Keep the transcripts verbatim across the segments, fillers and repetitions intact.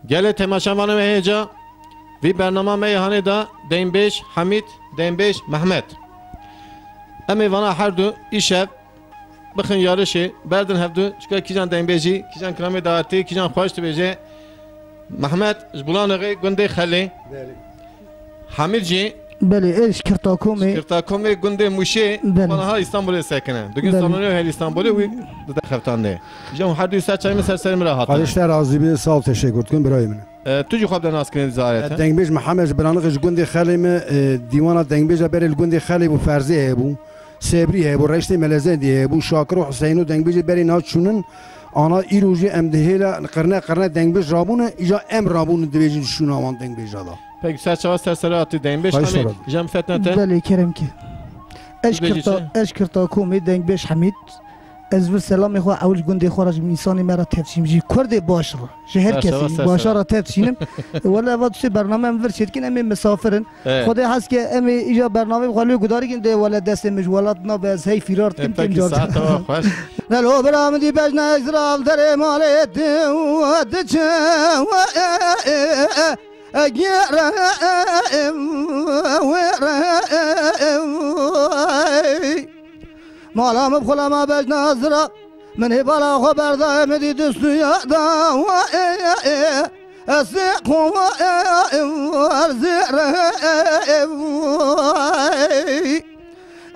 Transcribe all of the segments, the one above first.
Gelê temaşevanê me hêja, vî bernama me yê hanê de Dengbêj Hemîd, Dengbêj Mehmet. Em ê vana her du îşev bixin yarişê, berdin hevdu, çika kîjan dengbêjî, kîjan kilamê dawetî, kîjan xweş dibêje. Mehmet ji Bulanixê gundê Xelê. Belê. Hemîd jî Belê, ê ji Kirtakomê. Kirtakomê gundê Mûşê, Belê. Wana ha Îstanbulê sekine. Digin Belê. Salonê her Îstanbulê wî dide xeftandê. Jî hûn her du ser çavê min ser serê min re hatine. Xwedê ji te razî be, sağ ol, teşekkür dikim, birayê min. E, tu jî xwe bi dest nas kirin zarete. E, Dengbêj Mihemed ji Biranixê ji gundê Xelê me, e, dîwana dengbêja berê li gundê Xelê bû, Ferzê hebû, Sebrî hebû, Reştê Melezendî hebû, Şakir û Huseyno dengbêjê berê na çûnin, ana îro jî em dihêla qirne qirne dengbêj rabûne, îja em rabûne dibêjin şûna wan dengbêja da. Peki, ser çava ser sera tu Dengbêj Xwedê Hemîd, sera. Jem fetnete. Belê, kerem ki. Ez Dibêjî Kirta-, çi? Ez Kirtakomê Dengbêj Hemîd. Ez vir selamê xwe ewil ji gundê xwe re ji însanê me re tevçîm. Ji Kurdê baş re. Ji her Ser kesî. Çava ser Başa sera. Re tevçînim. Wele eva tu bername em vir çêdikin, em ê misafir in. Evet. Xwedê hes ke em ê îja bernameyê xwe lê gudarî kin dê wele destê min ji welat nabe ez hey fîrar dikim Peki, kêm car. Saeta we xweş. Nelo bira min dî bejna ez rav derê malê diçe. Gêre wê re. Mala min bi xulama bejna zira. Min ê bala xwe berdayê min dî distuya da. Ez ê xwe zêre.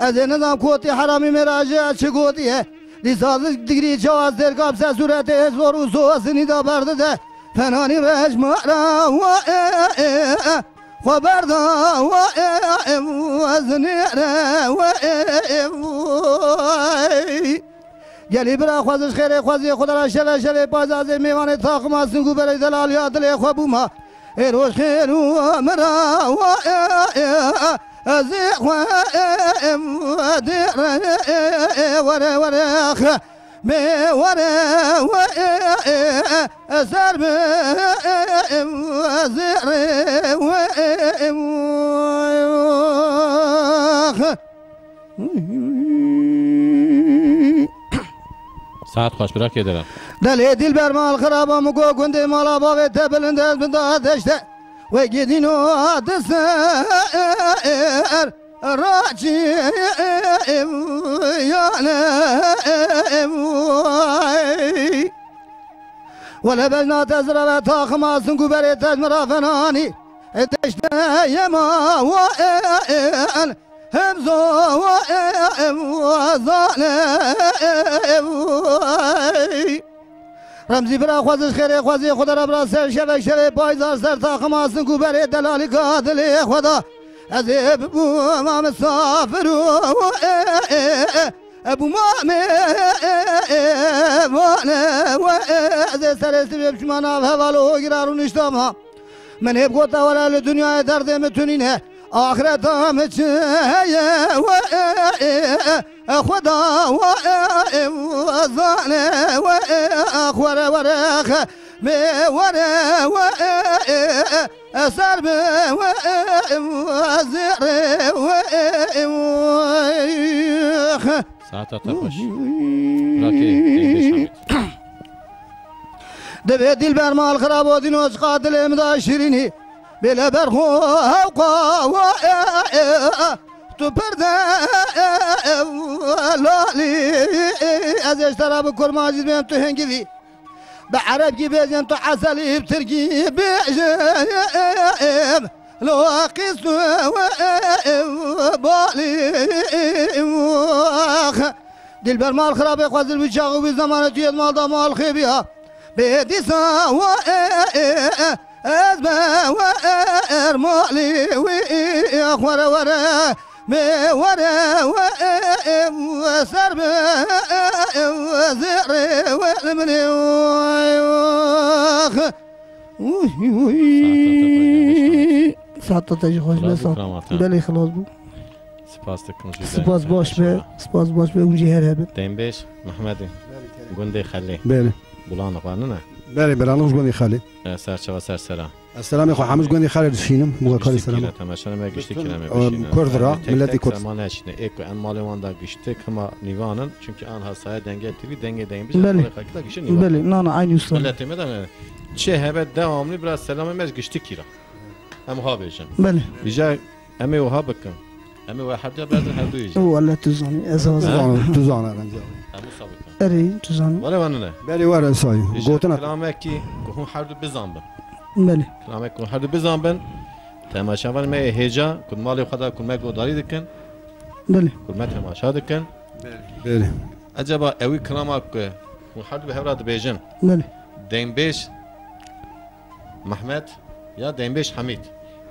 Ez ê nizam kotî heramî mêraje çi gotiye. Dîsa digirî çawa zêrka bi ser sûretê zor û sozinî da berdide. Fenanî rejma ra wa e, e, e, xwe berda wa e, e, e, zinê re wa e, e, e. Gelî bira xwezin xêrê xweziyê xwe de ra şeve şevê payzazê mêvanê taxima singû berê delaliya dilê xwe bûma. Ê roj xêr û mira wa e, e, e, ez ê xwe e, e, e, dê re, e, e, were were xe. Bê were we, e, e, e, ser bi, e, e, e, zêrê we, e, e, e. Saet xweş, bira kê dera. Delê dilber mal xiraba min go gundê mala bavê te bilind ez bin da deşte. We gedîno diser. Raçî yane wele bejna te zira ve taxima singû berê te mi ra fenanî. Deşte yema wa hemzo wa zane. Remzî bira xwezin xêrê xwezî xwe de re bira ser şevek şevê payzar ser taxima singû berê delalîka dilê xwe da. Ez ê bibûma misafir û e, e, e, e, bûma mêvane we, e, ez ê serê sibê biçûma nav heval û girar û niştama. Min hê bigota were li dinyayê derdê min tu nîne. Axireta min çi heye we, e, e, e, Xweda we, e, e, zane we, e, e, xwere were xe. Mê were we, e, e, e, e, ser bi we, e, e, e, zêrê we, e, e, e, xe. Saeta te xweş. Rakê, Dengbêj Hemîd. Divê dilber mal xirabo dîno çiqa dilê min da şirînî. Bê le ber xwe hewqa wa, e, e, e, tu pir de, e, e, lalî. Ez ê ji te re bi kurmancî dibêm tu hingivî. Bi erebkî bêjin tu eselî, bi tirkî bêjin. Lo qîstu balî. Dilber mal xirabê xwezil wî çax û wî zemanê tu yê di mal da mal xêbiya. Bê dîsa we, e, e, e, ez be we, e, er malî wî, e, xwere were. Bê were we, e, e, we ser be, e, e, we zêrê we li min ê. Uy, uy. Saeta te jî xweş be, Xilas bû, sağ ol. Kiramet. Belê xilas bû. Spas dikim ji Spas baş be, spas baş be, hûn jî her hebin. Dengbêj Mehmedê, gundê Xelê. Belê. Bulan xwe nine. Belê, bira, nûş gundî xalê. E, serçava ser sera. Ez selamê xwe hemû gundî xalê dişînim. Muzakarê Giştik selam. Kîre, temaşana me giştik Bütün, kîre me e, bişîne. Kurd ra, Tek tek miletî Kurd. Sema neçîne. Ê ku em malê wan da giştik hema nîvan in. Çünkü an hasaya denge T V, denge denge biz Belê. Malê xakita gişin nîvan. Belê, na, na, aynı usta. Miletê me de ne? Çi hebe devamlı biraz selamê me giştik kîra. Em ha bêjin. Belê. Îca em ê wiha bikin. Em ê we herdiya berdin her du îca. Wele tu zanî, ez Tu az. Zan, tu zan, Remzi abi. Em wisa bikin. Erê, tu zanî. Wele wan ne. Belê, were say. Îca Gotina. Kilamekî ku hûn her du bizan bin. Belê. Kilamek ku hûn her du bizan bin. Temaşevan me ê hêca, ku malê xwe da ku me godarî dikin. Belê. Ku me temaşa dikin. Belê. Eceba ewî kilama ku hûn her du bi hev ra dibêjin. Belê. Deynbêj Mehmet ya Deynbêj Hemîd.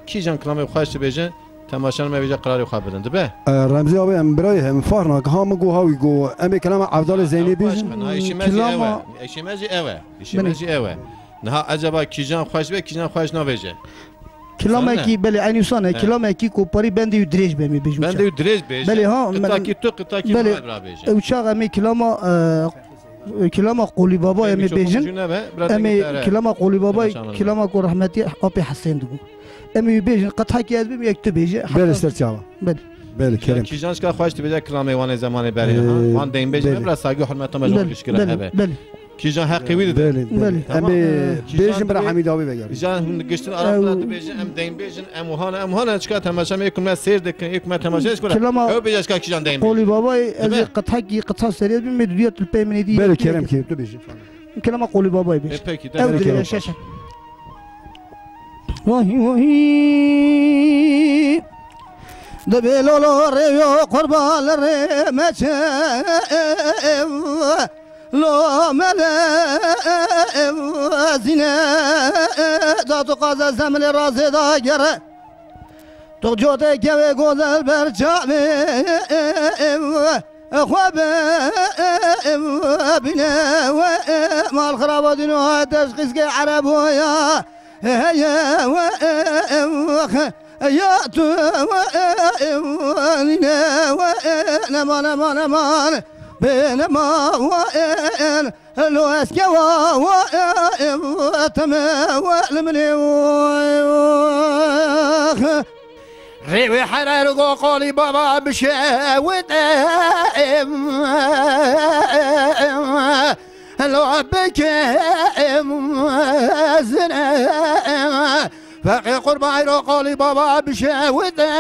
Kîjan kilamê xweş dibêje, temaşan me vêca qirarê xwe bidin. Dibe? E, Remzî abi, em birayê hem farna ki ha min got hawî got, em ê kilama Evdalê Zeynê bêjin. Ew xweş be, na, îşê me jî ew e. Kilama Îşê me jî ew e. Îşê me Belê. Jî ew e. Niha eceba kîjan xweş be, kîjan xweş nabêje? Kilamekî, Sene? Belê, eynî wisa ne. He. Kilamekî ku parî bendê wî dirêj be, em ê bêjin. Bendê wî dirêj bêje. Belê, ha, Qitakî tu, qitakî Belê. Min bira bêje. Ew çax em ê kilama, e, Kilama Qolî Baba em ê bêjin. Em ê kilama Qolî Baba, kilama ku rehmetî Apê Hesên digot. Em ê bêjin, qet hekî ez bim, yek tu bêje. Belê, ser çava. Belê. Belê, kerem. Kîjan şika xweş dibêje kilamê wan ê zemanê berê, ha? Ee, Wan deyn bêjin, belê. Biraz saygı hürmet ama Belê, jor gişkira belê, hebe. Belê. Kîjan heqê wî dide. Belê, belê. Tamam. Em ê Ee, bêjin bira Hemîd abi veger. Kîjan giştin Arap da dibêjin, em deyn bêjin, em wahane, em wahane, çika temaşa me, ê ku me sêr dikin, ê ku me temaşa dikin. Kilama Ew bêje şika kîjan deyn bêjin. Qolî Baba, ez ê qet hekî qet serê bim, me duya tu pey min êdî. Belê, kerem ki, tu bêjî. Kilama Qolî Babayê bêj. E, pekî, Ew dirê kerem. Şeş e. Vay, vay. Dibê lolo rêyo qurban li rê me çe. Lo mele zîne. Da tu qaze zemilê razê da gere. Tu cotê kewê gozel ber çavê. Xwe be bîne we mal xiraba dîno teşxîskê ereboya heye we ya tu we nîne we neman neman neman bê nema we lo eske wa we teme we li minê we. Rêwê herer go qolî baba bişewite. Lo bikim zine. Feqê qurbayro qolî baba bişewite.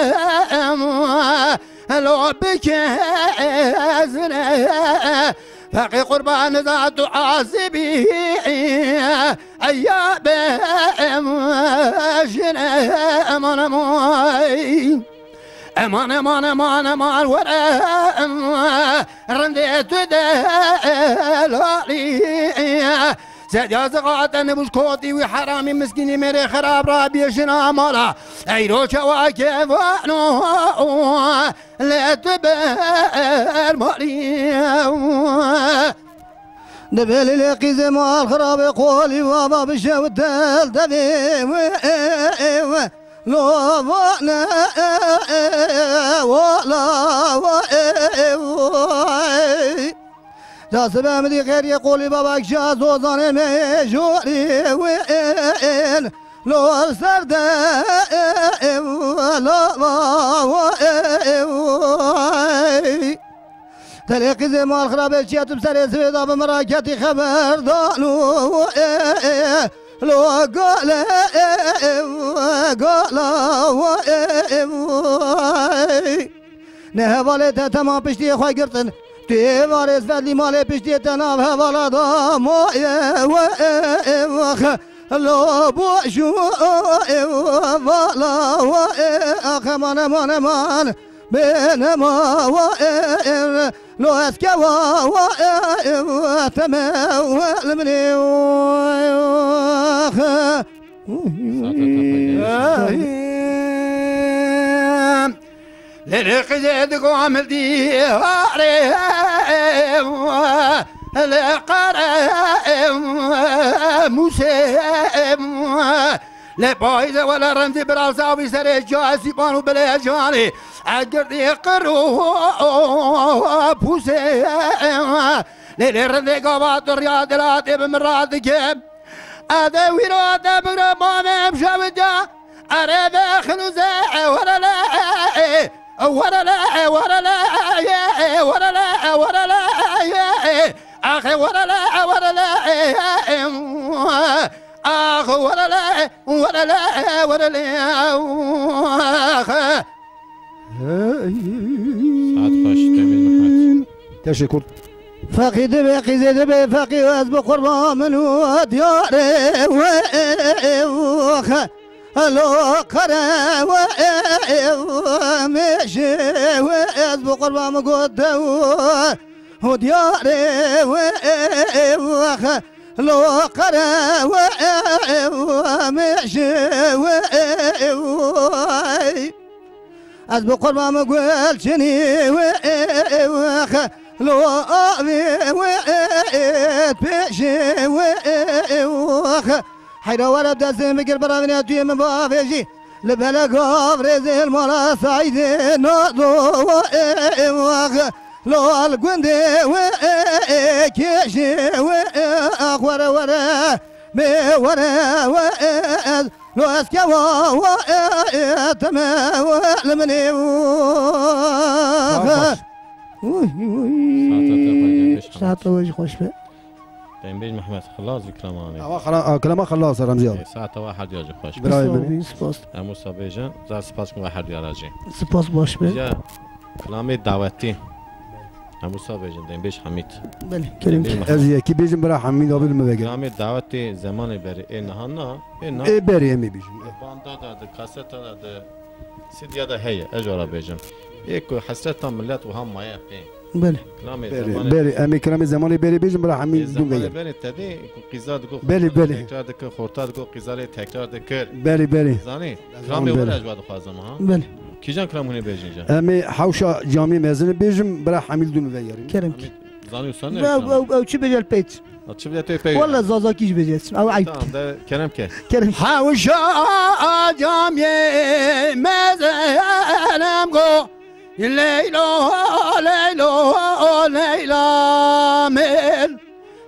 Lo bikim zine. Feqê qurban da tu azibî. Eya be em jine eman eman. Eman, eman, eman, eman, were em rindê tu delalî. Zedya zixate nebûj kotî wî heramî miskînî mêrê xerab ra bêjin amala. Eyro çawa kevano lê tu ber malî. Dibê lê qîzê mal xirabê qolî baba bişewit del devê wê. Lo vane wala wê. Da sibe min dî xêriyê qolî baba kişa zozanê me jorî wê. Lo ser de lo va wê. Telê qîzê mal xirabê çiya tu bi serê sivê da bi min ra ketî xeberdan û ê, lo gale, gala, ê. Ne hevalê te tema piştiyê xwe girtin. Tu ê varêz vedlî malê piştiyê te nav hevala da moye we, xe, lo boşu, vala, we, axe, mane, mane, man. Bêne ma wa, e, e, lo eske wa, wa, e, e, teme, we, li minê, we, e, Lê, lê qizê digo amil dî, are, lê qare, musê, Lê payîzê wele remzî biraz avî serê cayê sîpan û bilê canê. Egirdî qir û pûsê. Lê lê rindê gava tu riya dila tê bi min radike. Ede wîro de bigre mame em şewitya. Ere de xinûze, e, werele, e, e, werele, e, werele, e, e, werele, e, werele, e, e, axe werele, e, werele, e, e, axe werele, e, werele, e, werele, axe. Saet xweş, Demir Mehmet. Teşekkür. Feqî dibe, qîzê dibe, feqî ez bi qurban min û diyarê we, we, we, lo qere we, we, mêşê we, ez bi qurban min got de we, û diyarê we, we, lo qere we, we, mêşê we, we. Ez bi qurban min gul çinî we, we, lo avê we, pêşê we, we. Heyra were destê min bigir, biravîne tu yê min bavêjî. Li bele gav rêzê li mala Seîdê nado we, we. Lal gundê we, kêşê we, ax were were, bê were we, ez Lo ez kewa we, e, e, teme we, li min ê we. Baş, baş. Uy, uy. Saeta te xweş, Dembeş Mehmet. Saeta we jî xweş be. Dembeş Mehmet, xilas bi kilamanê. Awa xela-, a, kilama xelas e, Remzî abi. E, saeta we herduya jî xweş be. Birayê min. Spas, spas. Em wisa bêjin, zaf spas kim we herduya re jî. Spas, baş be. Ya, kilamê dawetî. Em wisa bêjin, Dembeş Hemîd. Belê, kerem. Dembeş Mehmet. Ez yekî bêjim, bira Hemîd abi li min vegire. Kilamê dawetê zemanê berê, ê niha na. Ê na. Ê berê em ê bêjin. Banda da di, kaseta da di, sidya da heye, ez jara bêjim. Ê ku hesreta millet wiha maye pê. Belê. Kilamê Belê, zemanê belê. Em ê kilamê zemanê berê bêjin, bira Hemî Ê dû zemanê vegir. Berê te dê, ku qîza digo Belê, xorta belê. Tekrar dikir, xorta digo qîza lê tekrar dikir. Belê, belê. Zanî? Ez Kilamê zanim were belê. Ez wa dixwazim ha. Belê. Kîjan kilam hûn ê bêjin ja? Em ê hewşa camiyê mezin ê bêjim, bira Hemî dû vegirîn. Kerem. Zanî wisa ne Ew, kilam? Ew, ew çi bêje li pêç? Ha, çi bile tê pey. Walla zazakî jî bêje. Ew eyb. Tamam, de kerem ke. Kerem. Hewşa camiyê mezenem go, Leylo, Leylo, Leyla min.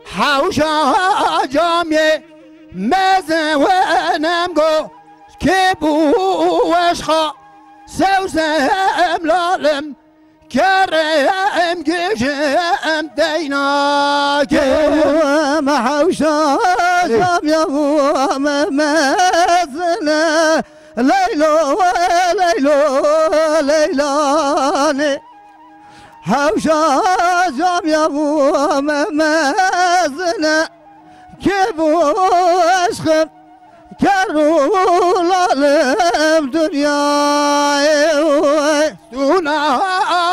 Hewşa camiyê mezenem go, kê bû weşxa, sewzem lalim. Kerem gijim deyna Kerem hewşa Ey. Camya bû me mezine. Leylo, Leylo, Leylane. Hewşa camya bû me mezine. Kê bû eşqim Ker û lalim dinyayê. Sûna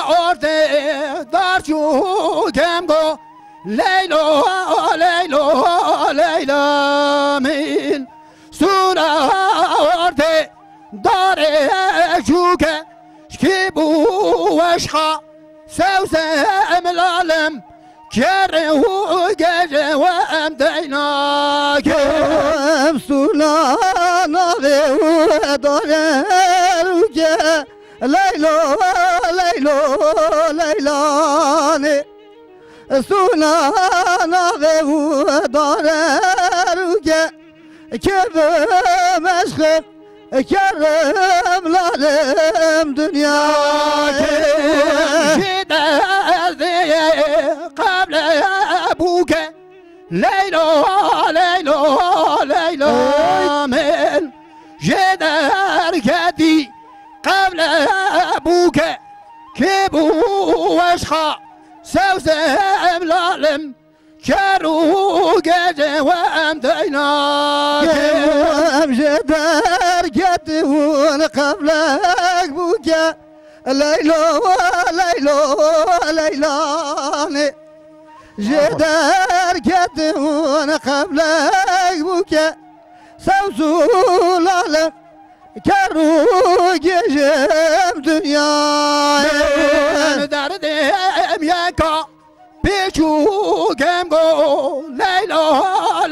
ortê dar çû kem go, Leylo, Leylo, Leyla min. Sûna ortê darê çûke, şkî bû weşxa. Sewzem lalim, kerê û gejê we em deyna Em sûna navê û dare rûke, Leylo, Leylo, Leylane. Sûna navê û dare rûke, Kê bi meşqim, kerem lalim dinya. Ji derdê qeble bûke, Leylo, Leylo, Leyla min. Ji derketî qeble bûke, kê bû weşxa, sewzem lalim. Ker û gece we em deyna Em ji derketî hûn qeblek bûke. Leylo, Leylo, Leylanê. Ji derketî hûn qeblek bûke. Sewz û lalim ker û gêjim dinyayê. Derdê em yeka. Pêç û gem go, Leyla,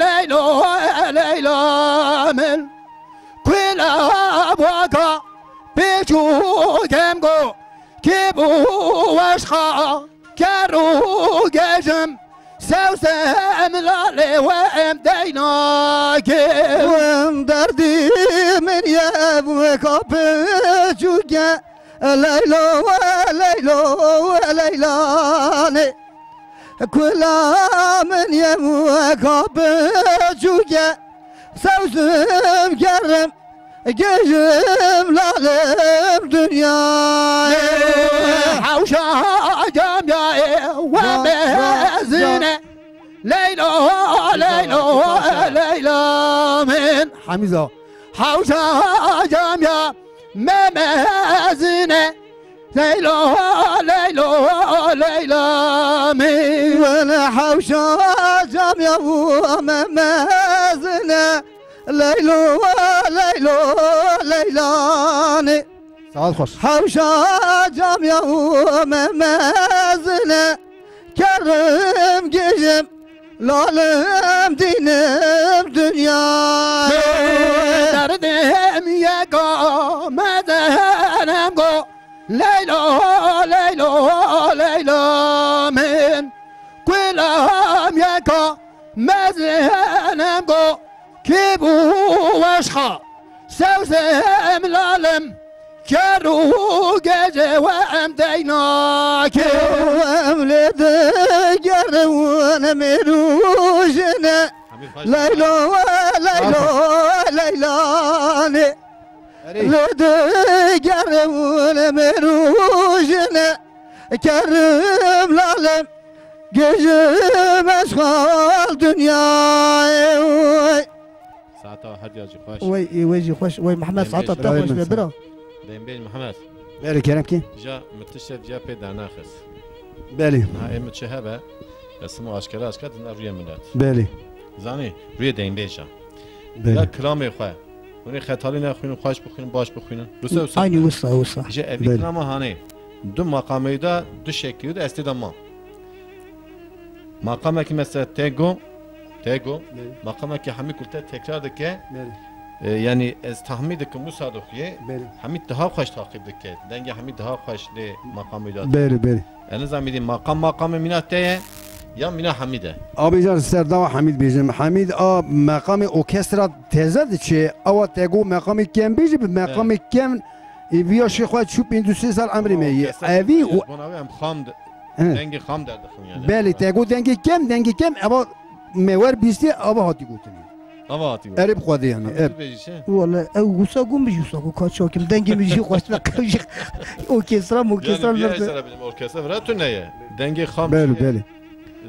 Leyla, Leyla min. Kuêla baka, pêç û gem go, kê bû weşxa, ker û gejim. Ew sem lalê we em deynakê. Wem derdî min ye weka piçûke. Leylo, Leylo, Leylanê. Kula min ye weka piçûke. Sewzim kerim, gijim lalim dinyayê. Hewşa camyayê we mezine. Leylo, Leylo, Leyla min. Hemîza. Hewşa camya me mezine. Leylo, Leylo, Leyla min. Wele hewşa camya me mezine. Leylo, Leylo, Leylanê. Saet xweş. Hewşa camya me mezine. Kerim gijim, lalim dînim dinyayê. Derdim yeka mezenem go. Leylo, Leylo, Leyla min. Kulam yeka mezenem go. Kî bû weşxa sewzem lalim. Ker û gece we em deynakê. Em lê digerin mêrûjine. Leylo, Leylo, Leylanê. Erê. Lê digerin mêrûjine. Kerim lalim, gijim ez xal dinyayê. Saeta her ya jî xweş. Wey, wey jî xweş. Wey Mehmed, saeta te xweş be, bira. Deynbêj Mehmed. Belê, kerem ki. Ja min tiştek viya pê dernaxist. Belê. Ha, ê min çi hebe? Resim û aşkere aşkere dine rûyê milet. Belê. Zanî, rûyê deynbêja. Belê. Ya kilamê xwe. Hûn ê xetalî nexwînin, xweş bixwînin, baş bixwînin. Wisa, wisa. Aynî wisa, wisa. Ji evî Belê. Kilama hanê. Du maqamê de, du şeklî de estê de ma. Maqamekî mesela te go, te go, Belê. Maqamekî hemî kulte tekrar dike. Belê. E, yanî ez tahmîn dikim wisa dixuyê. Belê. Hemî daha xweş taqîb dike. Dengê hemî daha xweş lê maqamî de. Belê, belê. Ez nizam dî maqam maqamê mîna te ye, ya mîna Hemîd e? Abi can ser dava Hemîd bêjim. Hemîd a meqamê orkestra teze diçe, awa te go meqamê kem bêjî, bi meqamê He. Kem, e, viya şêxwe çû pêncî sê sal emrê me ye. Orkestra Evî teze û bona wê em xam de, He. Dengê xam derdixin yani. Belê, te go dengê kem, dengê kem, eva me wer bîstî, eva hatî gotinî. Ava hatî got. Erê bi xwedê yani, Hemîd er. Tu bêjî çi? Wala ew wisa gum bijî wisa ku ka çakim. Dengê min jî xweş ve qew jî orkestra, orkestra Yani bir nirde. Ay sana bizim orkestra vira tu ne ye? Dengê xam Belê, çi ye? Belê.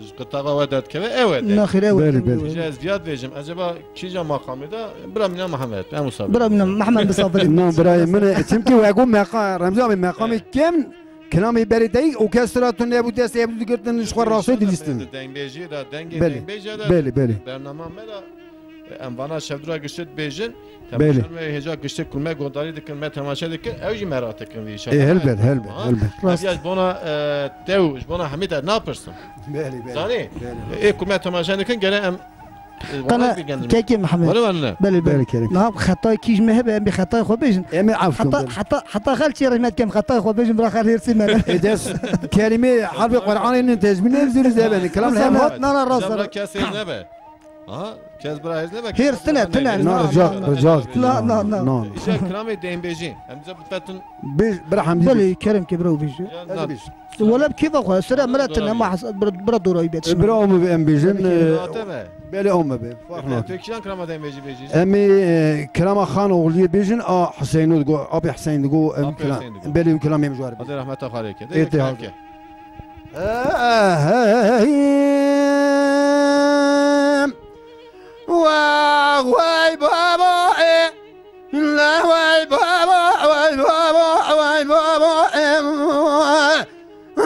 Ji qitaxa we derdikeve ew e deng. Naxir ew e Belê, deng belê. ew e. Ji ez viya dibêjim, acaba kîja maqamê de bira mîna Mihemed, em wisa Bira bêjin. mîna Mihemed misafir. Na birayê min e, çimkî we got meqa-, Remzi abi meqamê He. Kem, kilamê berê deyî, orkestra tu nebû destê hebû digirtin, ji xwe rastê dilîstin. Deng bêjî de, dengê Belê. Deng bêjê de Belê, belê. Bernama me de Em vana şevdura giştî dibêjin, Belê. Temaşevanê me hêja giştî ku me guhdarî dikin, me temaşe dikin, ew jî merak dikin vî Ê, şerê. Helbet, helbet, helbet. Rast. Ev ya ji bona, e, te û ji bona Hemîd e napirstin. Belê, belê. Zanî? Belê. Ê ku me temaşe dikin, gere em, e, Kana vana bir gendim. Kekê Mihemed. Vana vana. Belê, belê. Belê, kerem. Niha xetayê kî ji me hebe, em bi xetayê xwe bêjin. Em ê af Heta, kin, belê. heta, heta xel çê rehmet kem xetayê xwe bêjin, bira xel hêrsî me. Ê, des kelîmê harfê Qur'anê ne tecmî ne zirî zebeni. Kilam Mesela, hem hat. na, na, rast, Cemre rast. Kesê nebe. Aha, kes bira hêz nebe. Hêrs tine, tine, Na, na, rica, na, na. rica dikim. Na, na, na. Na. Îja kilamê deynbêjî. Em bize bifetin. Bêj, bira Hemdî Belê, bêj. Kerem ke bira bêj. Ya, Ez na. bêj. Wala bi kêfa xwe, sira mira tine, Dora ma bî. has-, bir, bira dora bêt E, şima. bira omu em bêjin, Tabii ki. e, Ate be. Belê omu be. Fark Efe, nake. tu kîjan kilama deynbêjî bêjî? Em ê, e, kilama Xan Oxliyê bêjin, a Hüseyin digo, Abi Hüseyin digo, em Abi kila-, Hüseyin digo. belê em kilamê em ji warê Hadi bêjin. rahmeta Xalê ke. Ê, Dê te kilam hadi. ke. Ehem. Vah vay baba, e. La vay baba, vay baba, vay baba, e.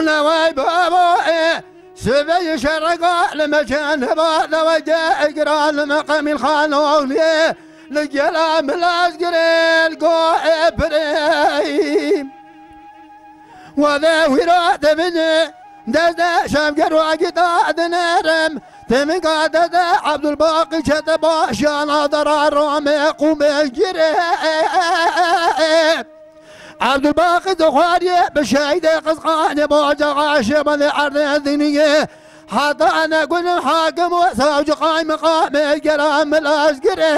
La vay baba, e. Sibê şerqa li me ceneba, la vay ge giran li me Qemîl Xan Oxliyê. Li gela min laz girê, li go e birê. Wede wîra devine, dezde şevger wagî da dinerim. Teminka dezde Abdulbaqî çete başan adara rame qûme gire. Abdulbaqî dixwariye bi şehîdê Qizxanê bacaxa şêbanê erdê diniyê. Heta ne gund û hakim û savcî qaymiqamê gera min laj girê.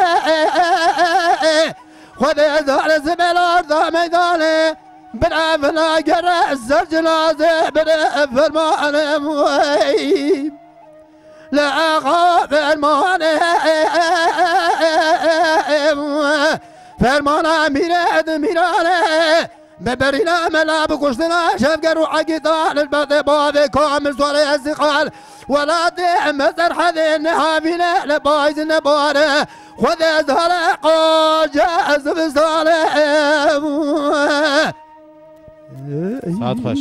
Xwedê zare zibê larda meydanê. Bira vina gere ser cinazê bire fermanê wey. Li axa fermanê fermana mîrê di mîranê. Bi berîna mela bi kuştina şevger û egîtan li bexdê bavê Kamil Zorê Zîqal. Welatê me serhedê nehavîne li bayzî nebare. Xwedê zare qace zivistanê. Saet xweş.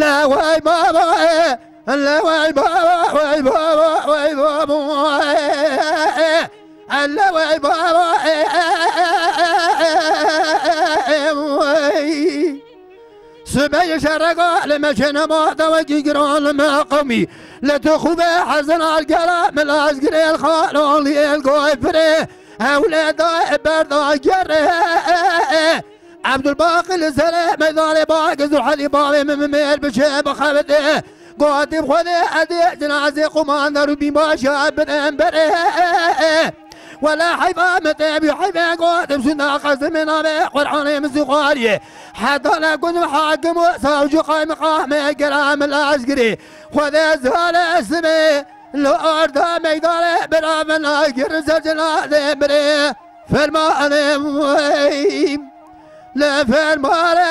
La wey baba, la wey baba, wey baba, wey baba, la wey baba, wey. Sibê şerega li me çênema dewekî giran li me qewmî. Li tu xûbê hezin algera min laj girê el xalon lî el goy firê. Ewleda berda gerê. Ebdulbaqî li serê meydanê bak Zurhelî bavê min mêr biçe bixebitê. Gotî bi Xwedê ez ê cinazê qumandar û bînbaşa bidim berê. Wela heyfa min tê bî heyfê gotim şunda qesimê navê Qur'anê min zî xwariyê. Heta ne gund hakim û savcî qaymiqamê gera min laj girê. Xwedê zare sibê li arda meydanê bira min agir zecina dê birê. Fermanê wey. Li fermanê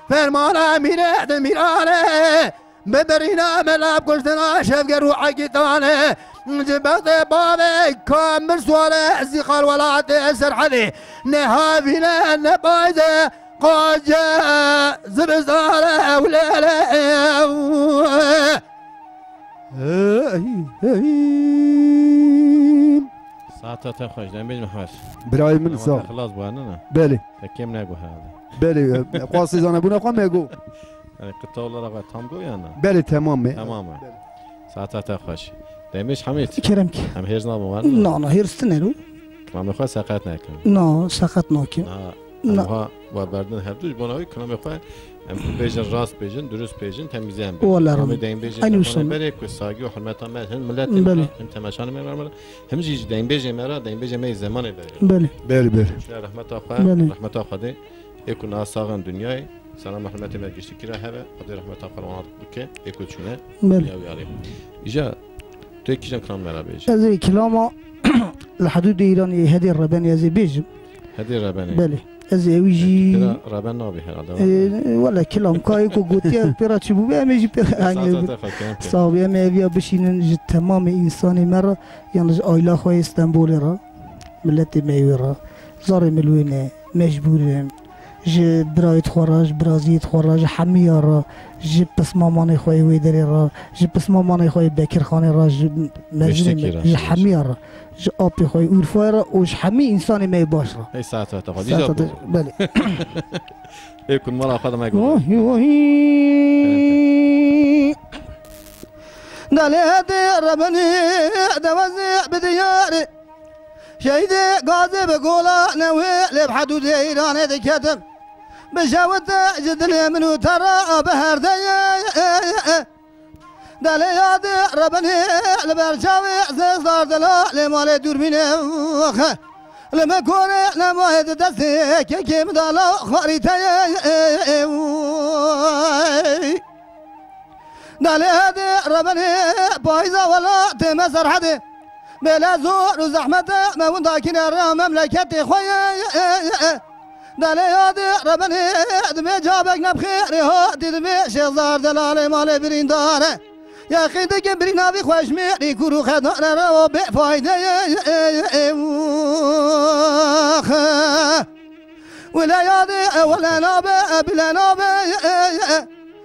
fermana mîrê di mîranê. Bi birîna mela bi kuştina şevger û egîtanê. Ji bexdê bavê Kamil Suwarê Zîqal welatê Serhedê. Nehavîne ne bayde qace zibistare ewlêle ew. Hey, hey. Saeta te xweş, dembêj Mehmet. Birayê min, sağ ol. Xilas bû, ne? Belê. Te kêm negot herhalde. Belê, e, xwastê zanebûna xwe me got. Yani, qita olarak ve tam got yani. Belê, temam e. Tamam e. Belê. Saeta te xweş. Dembêj Hamîd. Kerem ki. Em hêrs nabin, var mı? Na, na, hêrs tine ro. Kilamê xwe seqet nekin. Na, seqet nakin. Na, em ha we berdin hevdu ji bona wî kilamê xwe em bêjin rast bêjin, durust bêjin, temîzê em bêjin. Wala Kilamê ram. Dembêjê Aynı demanê usul. Berê ku sagî û hurmeta me hin miletê Belê. Me, hin temaşanê me, me, him jî ji dembêjê me re, dembêjê me yê zemanê de. Belê. Belê, belê. Şuna rehmeta xwe, Belê. Rehmeta xwe de. Ê ku niha sax in dinyayê, selam rehmetê me giştikî re hebe, Xwedê rehmeta xwe wan bike, ê ku çûne Belê. Dinya û yarê. Îja, tu yê kîjan kilam me re bêjî? Ez ê kilama li hidûdê Îranê Hedê Rebenê ez ê bêjim. Hedê Rebenê. Belê. Ez ê ewî jî Tira Reben nabî herhalde, Ee, wala? Wala kilam ka ê ku gotiye pê re çi bûbe, em ê jî pê re Saeta te xwe kêm ke. Sağ ol, em ê eviya bişînin ji temamê însanê me re, yan ji aila xwe yê Stenbolê re, miletê me yê wê re, zarê min li wê ne. Mecbûr im. Ji birayê xwe re, ji biraziyê xwe re, ji hemiya re, ji pismamanê xwe yê wê derê re, ji pismamanê xwe yê Bekirxanê re, ji mezrê Beştekî min, re, ji hemiya re, ji apê xwe yê Urfayê re û ji hemî însanê me yê baş re. Hey, saeta te xwe. Saeta te, belê. Ê ku mala xwe de me got. Wahî, wahî. Delê dê rebenî dewezî bi diyarî. Şehîdê gazê bi gola newê lê bi hedûdê Îranê diketim. Bi şewite ji dilê min û te re bi herdeyê. Delê yadê rebenê li ber çavê zêzdar dela lê malê dûrbînê xe. Li me korê nemayê di destê kekê min dala xarîteyê. Delê hedê rebenê payîza welatê me Serhedê. Bêle zor û zehmete me winda kine ra memleketê xwe ye. Delê yadê rebenê dibê cabek nebxêrê hatî dibê şêxzar delalê malê birîndare. Yaqî dike birîna vî xweşmêrî kûr û xedane re o bê fayde ye. Wile yadê wile nabe bile nabe.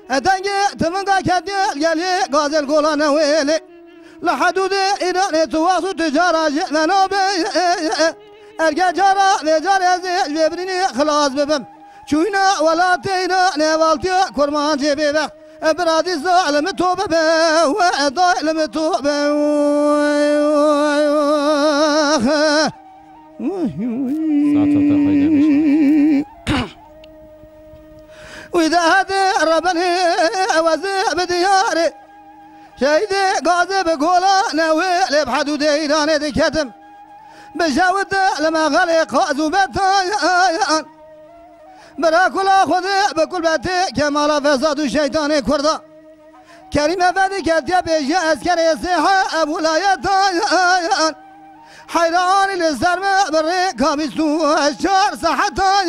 Dengê timinga ketiye gelê gazel gola newêlê. Li hedûdê Îranê tu was û tu cara jê me nabe. Erge cara vê carê ez ê ji vê birînê xilas bibim. Çûyna welatê Îranê valtiya kurmancê bêbext. Biradî zalim to bibe, we daylim to be. Saeta te xwe demiş. Wî de hedi rebenê ewezê bi diyarê. Şehîdê gazê bi gola newê lê bi hedûdê Îranê diketim. Bi jewite li mexelê qaz û betayan. Bira kula Xwedê bi kulbetê Kemala Fezad û şeytanê Kurda. Kerîm Efendî ketiye pêşiya eskerê sêhe ev wilayetan. Heyranî li ser me bi rêka bîst û çar sahetan.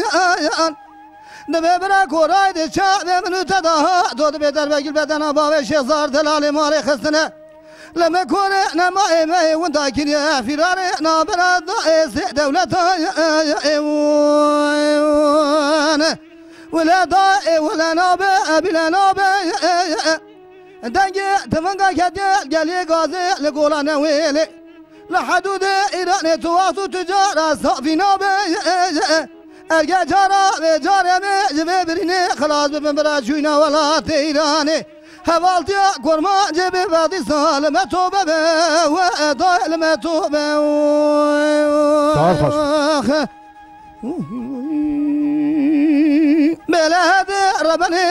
Dibê bira koray de çavê min û te daha do dibê derbegî bedena bavê Şêxzar delalê malê xistine. Li min korê nemayê me yê winda kiriye fîrarê nabira dayê sê dewleta ye. Wile dayê wile nabe, bile nabe. Dengê tivinga ketiye gelê gazê li gola newêlê. Li hedûdê Îranê tu wast û tu cara safî nabe. Erge cara vê carê me ji vê birînê xilas bibin bira çûyna welatê Îranê. Hevaltiya kurmancê bê vedî sal me tobe be we dayê li me tobe. Sağ ol, sağ ol. Bêle hevê rebenê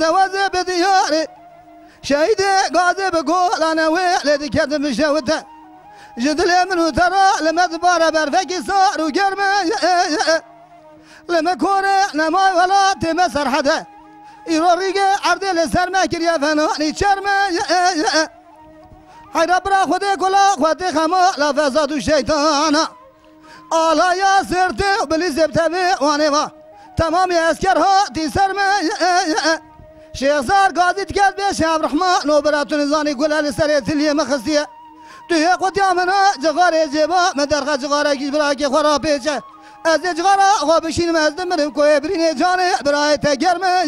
dewezê bi diyarê. Şehîdê gazê bi golane wê lê diketin bişewite. Ji dilê min û te re li me dibare berfekî sar û germe. Li me korê nemay welatê me serhede. Îro rîgê erdê li ser me kiriye fenanî çerme. Heyra bira Xwedê kula xwetê xema la Fezad û şeytana. Alaya sirtê û bilîzê bi tevê wanê va. Temamê esker hatî ser me. Şêxzar gazî diket bê Şev Rehman û bira tu nizanî gule li serê tiliyê min xistiye. Tu yê qutiya min a cixarê cêba min derxe cixarekî ji birakê xwe ra pêçe. Ez ê cixara xwe bişînim ez dimirim ku ê birînê canê birayê te germe.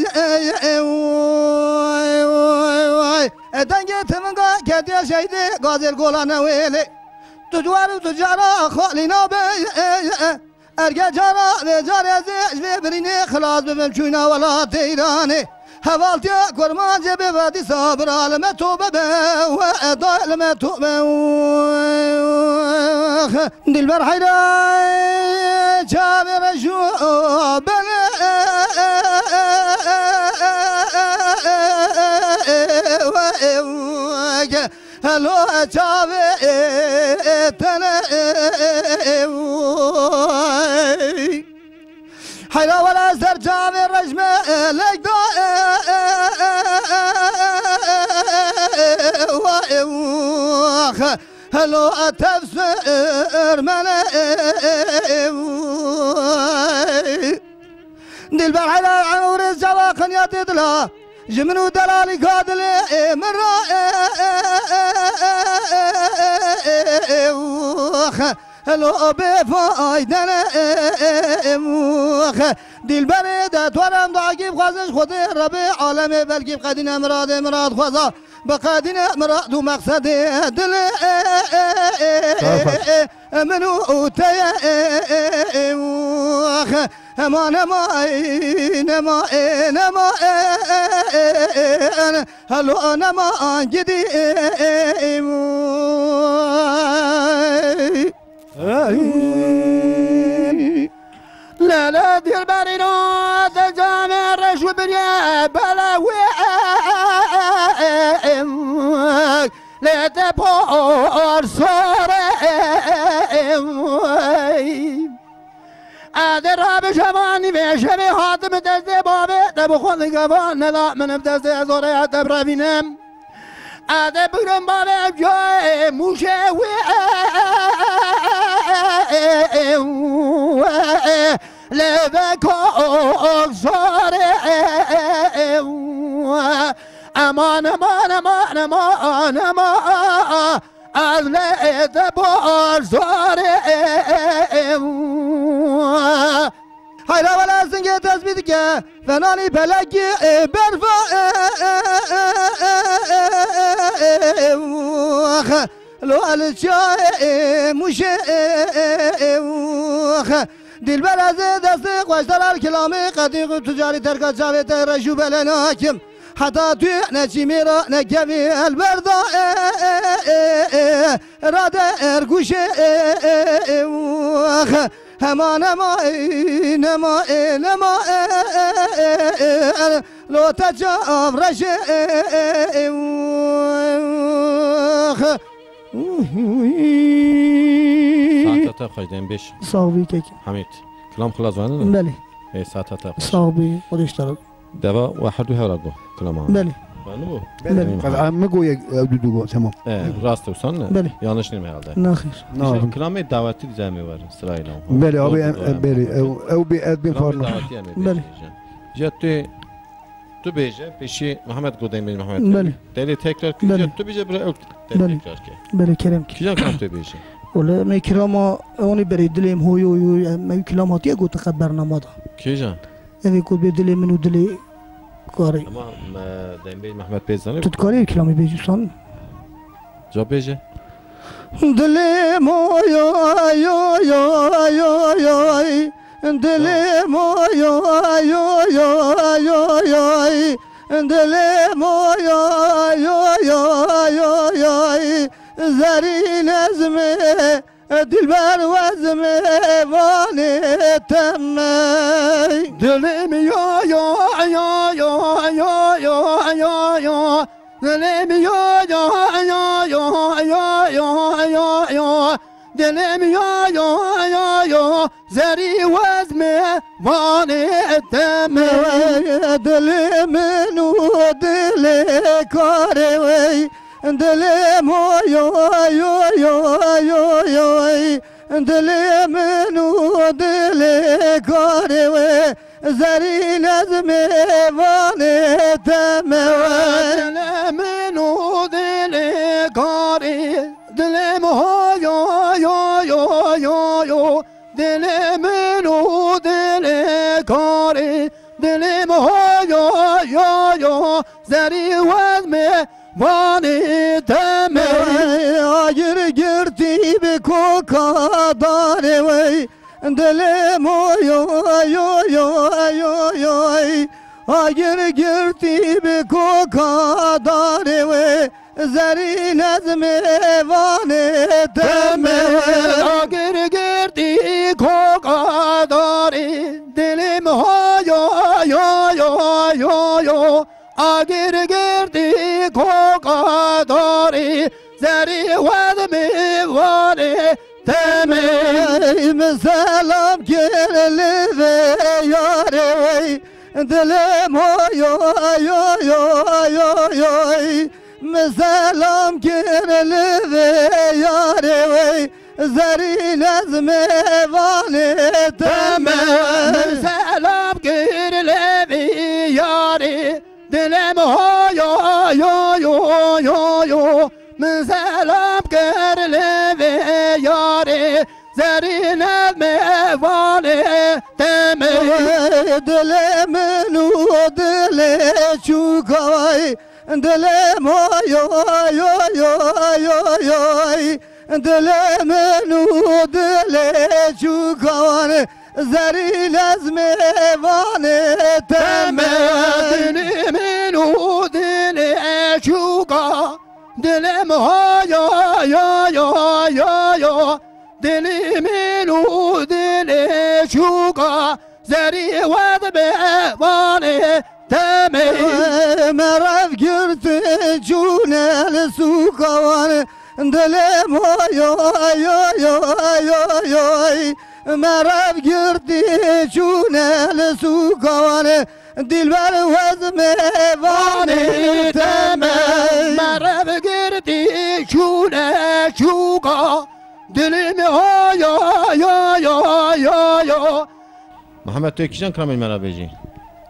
E dengê tivinga ketiye şeydê gazêr gola newêlê. Tu duwar û tu cara xalî nabe. Erge cara vê carê ez ê ji vê birînê xilas bibim çûyna welatê Îranê. Hevaltiya kurmancê bê ve dîsa bira li me tobe be we dayê li me tobe. Dilber heyra çavê rejo bele. Helo çavê tene. Heyra wele ser çavê rejme lek da. Helo tefsir mene. Dilber heyra ew rêz çawa qinya tê dila. Ji min û delalî ka dilê min ra. Helo bê fayde ne. Dilberê de twarem dagî bixwazin ji Xwedê Rebê alemê belkî biqedîne miradê mirad xweza. Biqedîne mirad û meqsedê dilê. Sağ ol. Min û te ye. Hema nema, nema, nema, helo nema gidî. Lele dilberîno de camê reş û birye bele wê. Lê te por sore. Ede rabe şevanî ve şevê hatim destê bavê te bi xwe digeva neda min bi destê zorê te birevînim. Ede bigirim bavê coyê mûşê wê. Lê ve kok zorê. Eman, eman, eman, eman, eman. Ez lê te bor zorê. Heyra wele zingê tesbî dike. Fenanî pelekî berfa. Lo el çiyayê mûşê. Dilber ez ê destê xweşdar el kilamê qedî tu carî terka çavê te reş û belê nakim. Heta tu neçî mêra nekevî el berda. Rade ergûşê. Hema nema ê, nema ê, nema ê, ê, ê, ê, ê, lo te çav reşê, ê, ê, ê, ê, ê, Saeta te xweş, dembêj. Sax bî kek. Hamid. Kilam xilas zanî ne? Belê. Ê, saeta te xweş. Sax bî, Xwedê ji te re. Deva we her du hewra got kilama. Belê. Zanî bû? Belê. Belê. Em mi got yek, ew du du got, tamam. E, rast e, wisa ne? Belê. Yanlış nîm herhalde. Naxêr. Na. Kilamê dawetî dizemê werin sırayla. Belê, abi, em, em, belê. Ew, ew bi, ev bin Kilamê farklı. Dawetî em ê Belê. bêjin. Jî tu Tu bêje, pêşî Mehmet Godên bêje, Mehmet. Belê. Delê tekrar kir, Belê. Tu bêje, bira ew te Belê. tekrar ke. Belê, kerem kir. Kîjan kilam tu bêje? Wele me kirama, ewnî berê dilê min hoy, hoy, hoy, em ew kilam hatiye gotin qet bernama da. Kîjan? Evê ku bê dilê min û dilê karê. Ama me dembê Mehmet bê zanî. Tu dikarî ev kilamê bêjî san? Ca bêje. Dilê min oy, oy, oy, oy, oy, oy. Dilê min oy, oy, oy, oy, oy, oy. Dilê min oy, oy, oy, oy, oy, oy. Zerî nezmê, dilber wezmê vanê temey. Dilê min ya, ya, ya, ya, ya, ya, ya, ya. Dilê min ya, ya, ya, ya, ya, ya, ya, ya. Dilê min ya, ya, ya, ya, zerî wezmê vanê temê. Dilê min û dilê karê wey. Dilê min oy, oy, oy, oy, oy, oy. Dilê min û dilê karê wey. Zerî nezmê vanê temê. Dilê min û dilê karê, dilê min ho yo, yo, yo, yo, yo. Dilê min û dilê karê, dilê min ho yo, yo, yo. Zerî wezmê vanê temê. Agir girtî bi koka darê wey. Dilê min oy, oy, oy, oy, oy, oy. Agir girtî bi koka darê wê. Zerî nezmê vanê temê. Agir girtî koka darê. Dilê min ho yo, yo, yo, yo, yo. Agir girtî koka darê, zerî wezmê vanê temê. Min selam kir li vê yarê wey, dilê min oy, oy, oy, oy, oy, oy. Min selam kir li vê yarê wey, zerî nezmê vanê temê. Min selam kir li vê yarê, dilê min ho yo, yo, yo, yo, yo. Min selam kir li vê yarê, zerî nezmê vanê temê. Dilê min û dilê çûka wey. Dilê min oy, oy, oy, oy, oy, oy. Dilê min û dilê çûka wey. Zerî nezmê vanê temê. Dilê min û dilê çûka. Dilê min ho yo, yo, yo, yo, yo. Dilê min û dilê çûka. Zerî wezmê vanê temê. Merev girtin çûne li sûka wan. Dilê min oy, oy, oy, oy, oy, oy. Merev girtî çûne li sûka wan. Dilber wezmê vanê temê. Merev girtî çûne çûka. Dilê min ho yo, yo, yo, yo, yo. Mihemed, tu yê kîjan kilamên me re bêjî?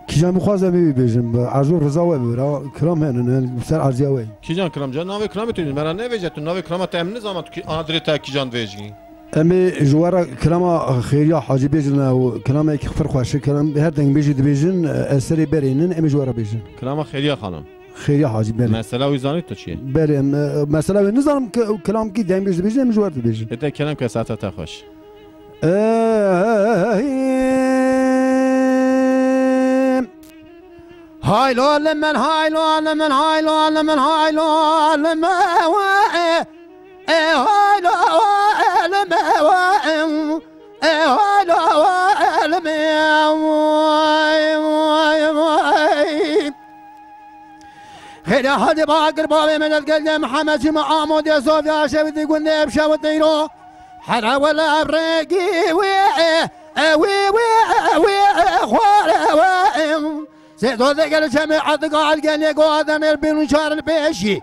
Kîjan bixwaze bibêjim, bi erz û riza we bibira, kilam henin, yani, ser erziya we. Kîjan kilam, ca navê kilamê tu me re nevêje, tu navê kilama te em nizama, tu kî-, adrê te kîjan dibêjî? Em ê ji we re kilama Xêriya Hacî bêjin, ew kilamekî pir xweş e, kilam her dengbêjî dibêjin, ez serê berê nin, em ê ji we re bêjin. Kilama Xêriya Xanim. Xêriya Hacî, belê. Mesela wî zanî tu çi ye? Belê, em, e, mesela wê nizanim ki, kilamkî dengbêj dibêjin, em ji we re dibêjin. Ê te kerem ke, saeta te xweş. Ey, haylo li min, haylo li min, haylo li min, haylo li min, we, e, e, haylo, e, li min, we, e. Xêrê hadê bagir bavê me dest geldiye Mihemed Çîma Amodê Sofya şewitî gundê ev şewitî ro. Hera wele ev rengî wê, e, e, wê, wê, e, wê, e, xware wê, e. Sê dozê gel çemê Etika Elgenê goadenê bînû çar li pêşî.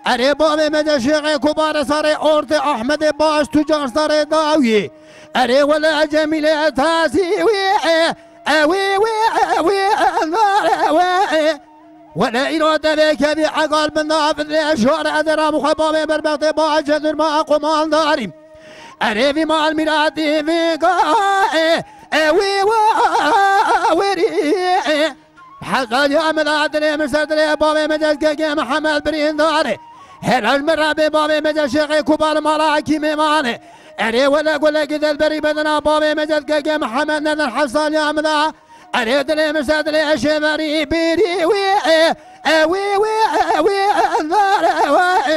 Erê bavê me de şêxê Kubarê sarê ortê Ahmedê baş tucar sarê dawî. Erê wele Cemîlê tasî wî, e, e, wî, wî, e, wî, e, nare wê, e. Wele îro devê kevî egal bin navin lê şar edera mixwe bavê berbextê baş çedur ma qumandarî. Erê vî mal mîratî vî ga, e, e, wî, wî, e, wî, rî, e. Hezaliya min a dilê min ser dilê bavê min destgehê Mihemed Birîndar e. Helal min Rebê bavê min de şêxê Kubar mala Hekîmê mane. Erê wele gulekî delberî bedena bavê min destgehê Mihemed nedin Hezaliya min a. Erê dilê min ser dilê şêverî bîrî wî e, e, wî, wî, e, wî, e, nare wê, e,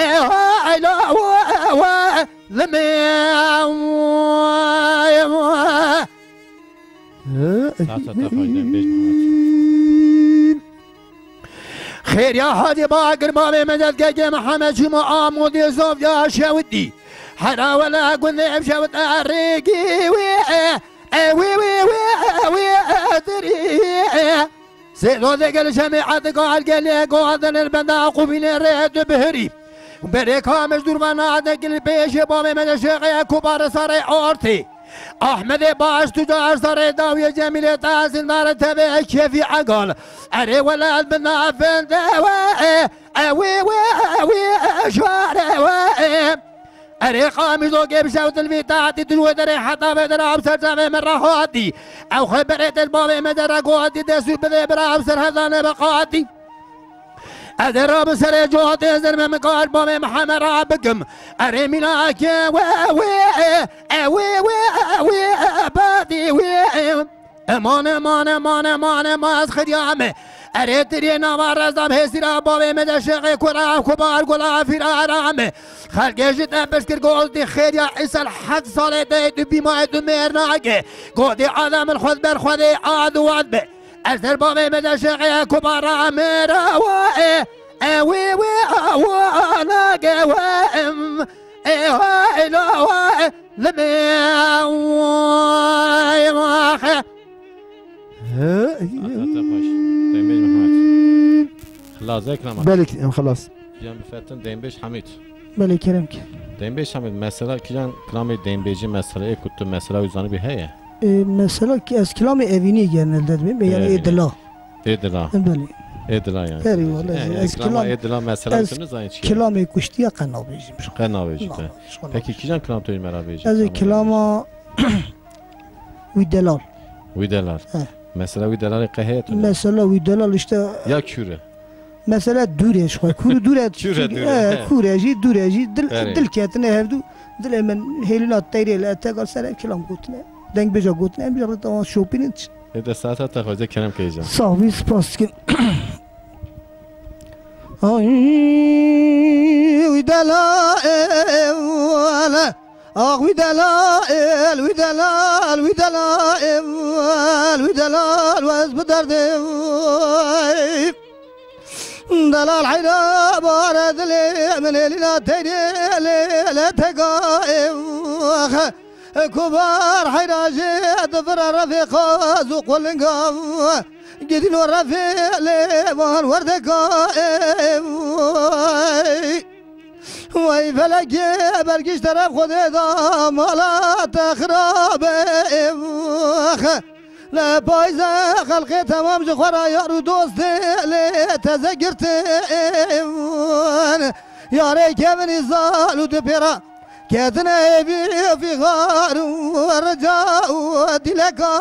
e, e, e, la, wê, e, wê, limê, wê, wê. Saeta te xweş, dembêj Mihemed. Xêriya hadê bagir bavê me destgehê Mihemed Çîma Amodê Sofya şewitî. Hera wele gundê ev şewit erêkî wê, e, e, wê, wê, wê, e, wê, e, dirî, e. Sê dozê gel şemê Etika Elgenê goadenê benda qubînê rê tu bihirî. Berê kamij dûr ve nadekil pêşê bavê me de şêxê Kubarê sarê ortê. Ahmedê baş tucar sarê dawiyê Cemîlê tahsîldar tevê kêfî egal. Erê wele bi navin de wê, e, e, wê, wê, e, wê, e, şare wê, e. Erê qamîzo gê bi şewtil vî tahtî tu wê derê heta vê dera bi ser çavê min re hatî. Ew xwe berê te bavê me de re gohatî destû bidê bira bi ser hezanê bi qatî. Ez ê rabim serê cotê zirme min kar bavê Mihemed ra bikim. Erê mînakê wê, wê, e, e, wê, wê, e, wê, e, badî wê, e. Eman, eman, eman, eman, eman, ez xirya me. Erê tirê nava reza hêsîra bavê me de şêxê kura kubar gula fîrara me. Xelkê ji te pirs kir gotî xêriya îsal heft salê te tu bîmayê tu mêr nake. Gotî Adem il xwed ber xwedê ad û wad be. Ez ser bavê me de şêxê kubara me ra wa e, e, wê, wê, a, wa, a, nake, wa, em, e, wa, e, la, wa, e, li me, wa, e, wa, xe. Ata te xweş. Dembêj Mihemed. Xilas e kilama. Belê, em xilas. Yan bifetin Dembêj Hamid. Belê, kerem ki. Dembêj Hamid, mesela kijan kilamê dembêjî mesela ê ku tu mesela wî zanibî heye? E, mesela ki ez kilamê evînî genelde dibêm, yani ê dila. Ê dila. E, belê. Ê dila yani. Herî wele, e, ez kilama ê dila mesela tu nizanî çi ye? Kilamê kuştiya qe nabêjim. Qe nabêjî te. Peki kijan kilam tu yê me ra bêjî? Ez ê kilama wî delal. Wî delal. He. Mesela wî delalê qe heye tu ne? Mesela wî delal işte. Ya kûr e. Mesela dûr e ji xwe. Kûr û dûr e. Kûr e, dûr e, he, he. Kûr e jî, dûr e jî. Dil, erê, dil ketine hevdû. Dilê min hêlîna teyrê li etegal ser ev kilam gotine. Dengbêja gotine, em jî rê tawan şopînin çi. Ê de saeta te xweze kerem keycan. Sax bî, spas dikim. Ay, wî delal. Ax wî delal, wî delal, wî delal, wî delal, wez bi derdê. Delal heyra bare dilê min ê lîla teyrê lê lê tega. Kubar heyra jê divira refê qaz û qulinga. Gidîno refê lê van werdeka. Wey felekê bergiş teref Xwedê da mala te xirabe. Li payze xelqê temam ji xwe re yar û dostê lê teze girtin. Yarê kevinî zal û di pêra ketine hêvî û fîxar û rica û dîleka.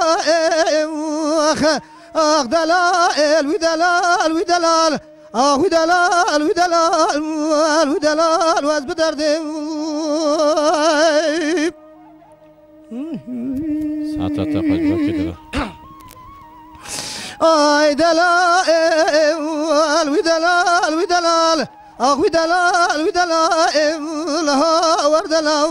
Ax delal, wî delal, wî delal. Ax wî delal, wî delal, wî delal, wez bi derdê. Saeta te xweş, bira kê dira. Ay delal, wî delal, wî delal. Ax wî delal, wî delal, ha wer delal.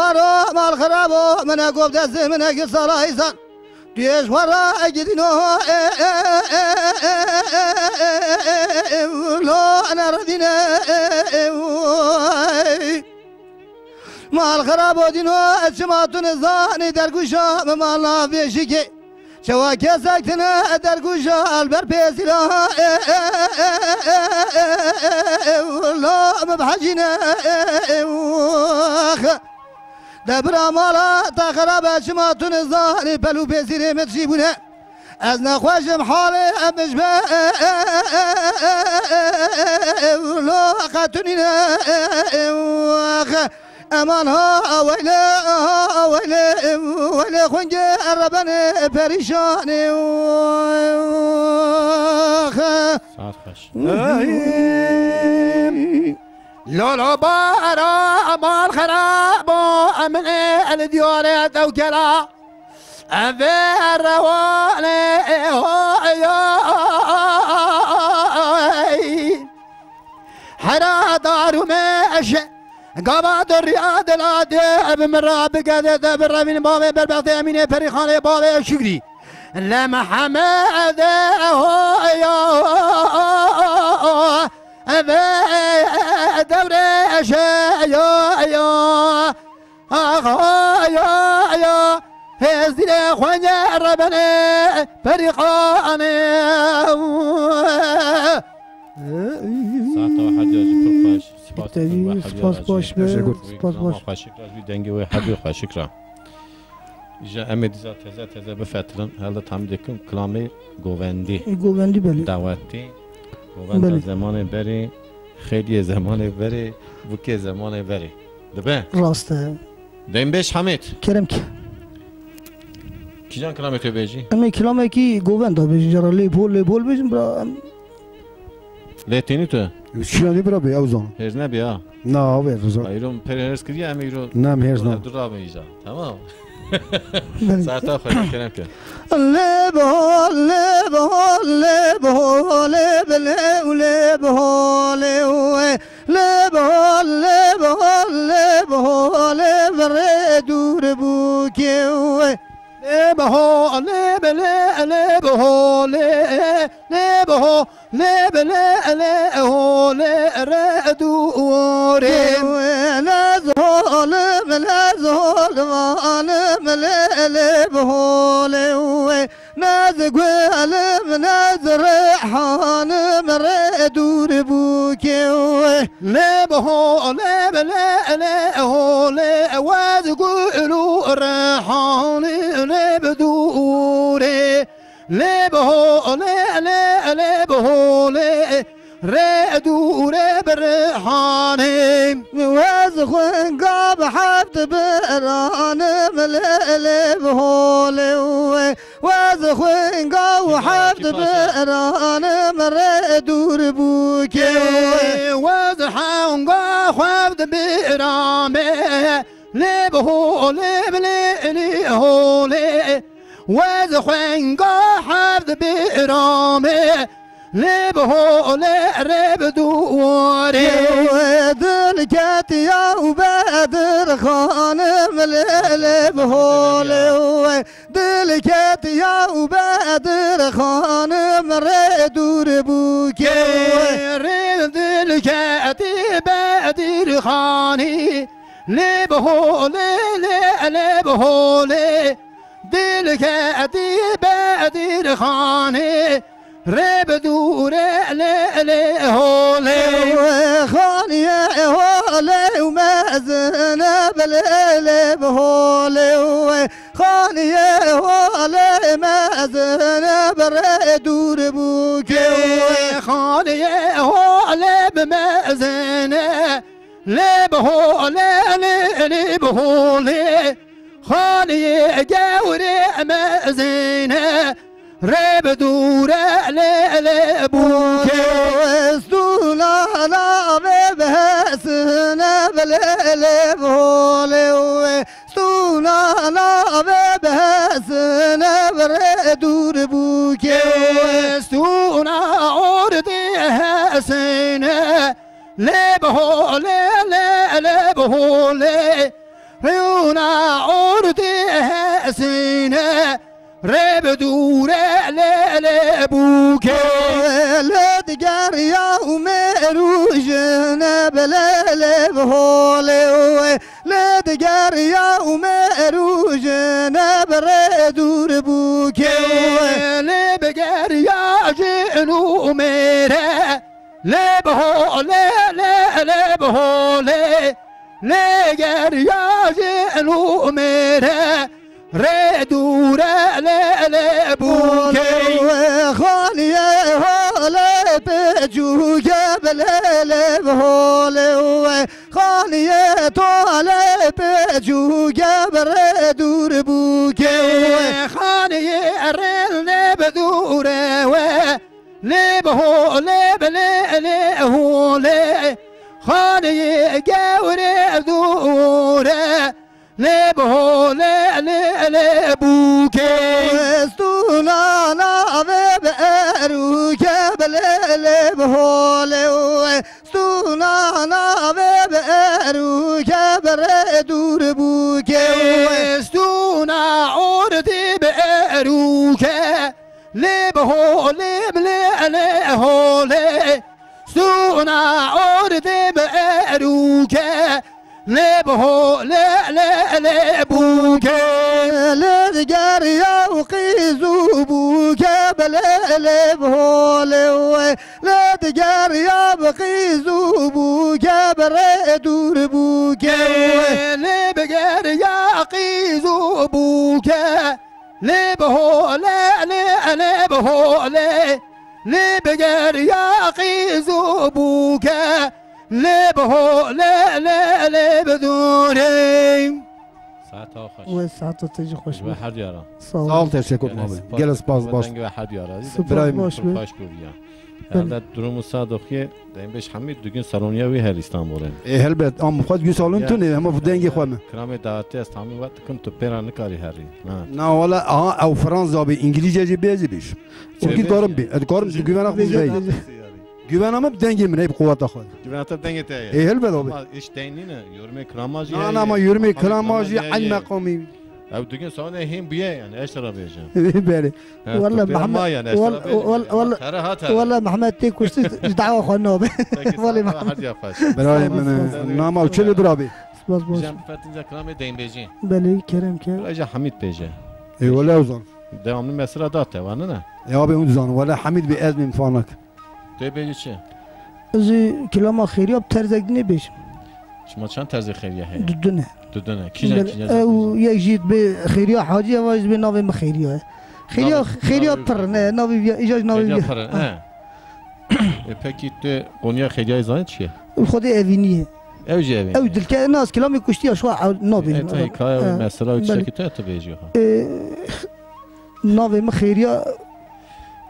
baro, mal xirabo, mine gov destê mine gir sala îsal. Tu yê ji xwe re girîno, lo neredîne. Mal xerabo dîno, çima tu nizanî dergûşa min mal nav bêjikê. Çawa kesek tine dergûşa li ber pêzîra, lo min bihecîne. De bira mala te xerab e, çima tu nizanî pel û pêzîrê min çî bûne? Ez nexweş im halê em ji be lo qe tu nîne. Eman ha weyle, ha weyle, weyle xwengê rebenê perîşanê. Saet xweş. Lolo bara mal xerabo, emin e el diyare tewkela. Eve rewane ho yo. Hera daru meşe. Gava doriya dila de bi min ra bigede de bi revîn bavê berbextê Emînê Perîxanê bavê Şükrî. Le Mehemede ho yo. Eve dewre şe yo yo. Axa ya ya, hêzdîrê xwengê rebenê perîqanê. Saeta we hediya jî pir xweş. Spas dikim we hediya spas baş be. Teşekkür. Spas baş. Xweşik ra, wî dengê wê hediya xweşik ra. Îja em ê dîsa teze teze bifetirin. Helde tamî dikim kilamê govendî. E, govendî belê. Dawetî. Govenda zemanê berê, xêliyê zemanê berê, bûkê zemanê berê. Dibe? Rast e. Deynbêj Hamid. Kerem ki. Kîjan kilamê tu bêjî? Em ê kilamekî govenda bêjin, cara lê bol, lê bol bêjin, bira, em Lê tênî tu? Şiyanî bira bê, ew zan. Hêz nebî ha. Na, ew ê zan. Îro min pêr hêrs kiriye, em îro Ne, em hêrs na. Ev du rabin îja. Tamam. Belê. Saeta xwe kerem ke. Lê bol, lê bol, lê bol, lê bilê û lê bol, lê wê. Lê bol, lê bol, lê bol, lê bi rê dûr bûkê wê. Lê biho, lê bilê, lê biho, lê, lê biho, lê bilê, lê ho, lê re dûrê. Lê zholim, lê zholvanim, lê, lê biho, lê wê. Ne ez gulim, ne ez rihanim, rê dûr bûkê wê. Lê biho, lê bi lê, lê ho, lê wez gul û rihanî, lê bi dûrê. Lê biho, lê, lê, lê biho, lê rê dûrê bi rihanê. Wez xwinga bi heft biranim, lê, lê biho, lê wê. Wez xwinga û heft biranim rê dûr bûkê. Wez xwinga heft birame, lê biho, lê bilê, lê holê. Wez xwinga heft birame, lê biho, lê rê bi dûrê. Dilketiya û Bedir xanim, lê, lê biho, lê wê. Dilketiya û Bedir xanim rê dûr bûkê. Rê dilketî Bedir xanî. Lê biho lê lê lê biho lê. Dilketî Bedir xanê. Rê bi dûrê lê lê holê. Xaniyê holê û mezine bi lê lê bi holê. Xaniyê holê mezine bi rê dûr bûkê. Xaniyê holê bi mezine. Lê bi holê lê lê bi holê. Xaniyê gewrê mezine. Rê bi dûre lê lê bûkê. Stûna navê bi hesine bi lê lê bi holê wê. Stûna navê bi hesine bi rê dûr bûkê. Stûna ordê hesine. Lê bi holê lê lê bi holê. Rûna ordê hesine. Rê bi dûre lê lê bûkê. Lê digeriya û mêr û jine bi lê lê bi holê wê. Lê digeriya û mêr û jine bi rê dûr bûkê wê. Lê bigeriya jin û mêre. Lê bi holê, lê, lê bi holê. Lê geriya jin û mêre. Rê dûre lê lê bûkê. Xaniyê holê pê cûge bi lê lê bi holê wê. Xaniyê tolê pê cûge bi rê dûr bûkê wê. Xaniyê rê lê bi dûre wê. Lê bi holê bi lê lê holê. Xaniyê gewrê dûre. Lê bi holê lê lê bûkê. Stûna navê bi erûke bi lê lê bi holê wê. Stûna navê bi erûke bi rê dûr bûkê wê. Stûna ordî bi erûke. Lê bi holê bi lê lê holê. Stûna ordî bi erûke. Lê bi holê lê lê bûkê. Lê digeriya û qîz û bûke bi lê lê bi holê wê. Lê digeriya bi qîz û bûke bi rê dûr bûkê wê. Lê bigeriya qîz û bûke. Lê bi holê, lê, lê bi holê. Lê bigeriya qîz û bûke. Lê bi holê, lê, lê bi dûrê. Saeta xweş. Wê saeta te jî xweş be. Ji we her diyara. Sağ ol. Sağ ol, teşekkür ederim abi. Gelek spas, baş. Dengê we her diyara. Spas, baş be. Xweş bû ya. Herhalde durumu Sadoxiye, Dembêj Hemîd, digün saloniya wî her Îstanbulê. E, helbet, am xwe digün salon tune, hema dengê xwe me. Kiramê dawetê ez tahmin wet dikim tu pêra nikarî herî. Ha. Na, wala, aha, ew Fransa be, Îngilîzce jî bêjî bîş. Çimkî karim bî, ez karim digüvena xwe bî. Güvena me bi dengê min, ey bi quweta xwe. Güvena te bi dengê te ye. E, helbet abi. Ama iş deyn nîne, yorumê kirama jî. Na, na, ma yorumê kirama jî, eyn meqamî. Ew digin sahne hên bûye yani, eş tera bêje. Belê. Walla Mehmet, walla, walla, walla Mehmet tê kuştî ji dawa xwe nabe. Walla Mehmet. Birayê min, nama ew çi li birabî? Spas baş. Cem fetinca kilamê deynbêjî. Belê, kerem ke. Biraja Hamid bêje. Ê wala ew zan. Devamlı mesela da te, var ne? E abi, hûn dizan, wala Hamid bî, ez bîm fanak. Tê bêjî çi? Ez ê kilama xêriya bi terzek dinê bêjim. Çima çend terzê xêriya heye? Du, du ne. Du, du ne. Kîjan, kîjan? Ew yek jî dibê xêriya Hacî, ev jî dibê navê min xêriya ye. Xêriya, xêriya pir ne, navê viya, îca jî navê viya. Xêriya pir, he. E, pekî tu konuya xêriyayê zanî çi ye? Xwedê evînî ye. Ew jî evînî ye. Ew dilke, nas kilamê kuştiya şwa nabêjim. E, tu hikaye, mesela, tiştekî tu, tu bêjî ha. E, Navê min xêriya.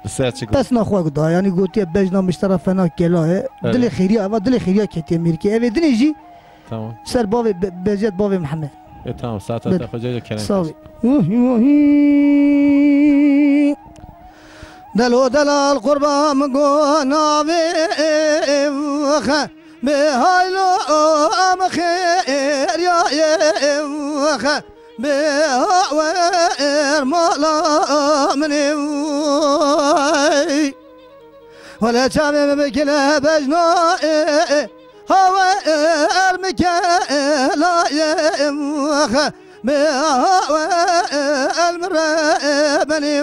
Li ser çi got? Pesna xwe da, yanî gotiye bejna miştera fena kela ye. Evet. Dilê xêriya, eva dilê xêriya ketiye mêrkê. Evê dinê jî. Tamam. Ser bavê be-, beziyet bavê Mihemed. E, tamam, saeta te xwe cayê kerem. Sağ ol. Delo delal qurban min go navê xe. Bi haylo em xêriya ye xe. Bi hawer mala min ê. Wele çavê min bikile bejna ê. Hawer min kela ye xe. Bi hawer min re benê.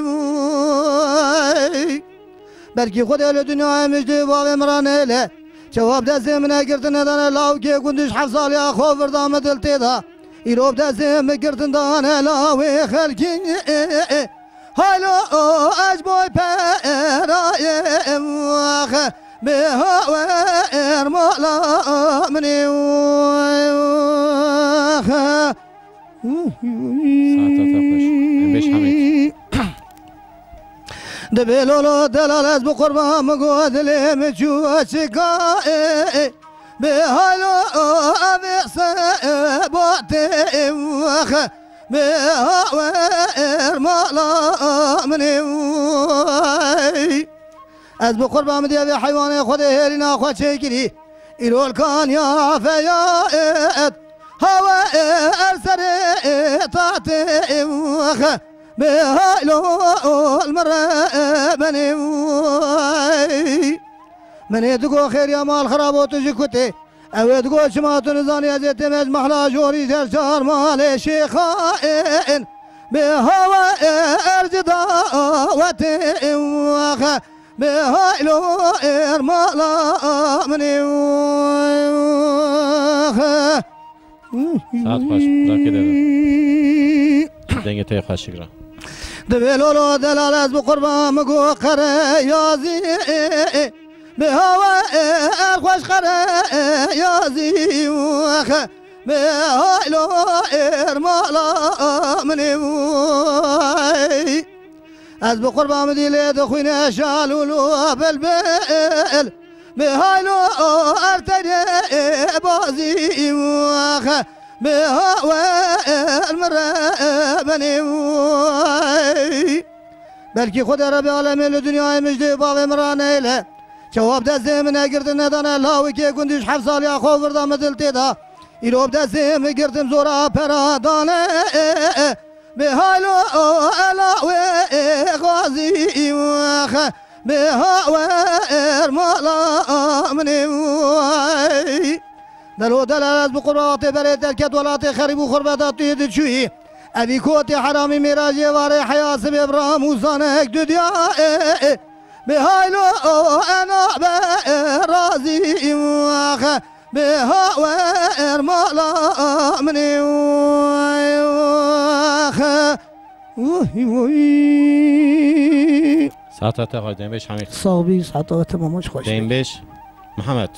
Belkî Xwedê li dinyayê min ji dê bavê min re nêle. Çewab destê min e girtine dane lawkê gund ji heft saliya xwe virda min dil tê da. Îro bi destê min girtin dane lawê xelkî. Haylo ez boy perayê. Bi hawer mala min ê. Saeta te xweş. Em bêj Hamid. Dibê lolo delal ez bi qurban min got dilê min çû çika ê. Bi halo avê se bo tê. Bi hawer mala min ê. Ez bi qurban min diye vê heywanê Xwedê hêrîna xwe çêkirî. Îrolkan ya feyayet. Hawe er serê tatê. Bê haylo ol min re benê. Min ê digo xêriya mal xirabo tu ji kutê. Ew ê digo çima tu nizanî ez ê têm ez mehla jorî ser çar malê şêxayên. Bê hawa erci dawetê waxe. Bê haylo êr mala min ê waxe. Saet xweş, rakê dere. Dengê te xweşik ra. Divê lolo delal ez bi qurban min go qere yazî. Bi hawa er xweş qere yazî. Bi haylo er mala min ê. Ez bi qurban min dîlê dixwîne şalûl û bilbil. Bi haylo erteyê bazî waxe. Bi hawer min re benê way. Belkî Xwedê Rebê Alemê li dinyayê min ji dê bavê min re neyle. Çewab destê min negirtin nedane lawikê gundî ji heft saliya xwe virda min dil tê da. Îro bi destê min girtim zora pera dane. Bi haylo ela wê xwazî waxe. Bi hawer mala min ê way. Delo delal ez bi qurbatê berê derket welatê xerîb û xurbeta tu yê diçûyî. Evî kotê heramî mêrajê varê heya sibê bi ram û zanek dudya. Bi haylo ena be razî waxe. Bi hawer mala min ê waxe. Uy, uy. Saeta te xweş, dembêj Hemîd. Sağ ol, saeta te mamoş xweş. Dembêj Mihemed.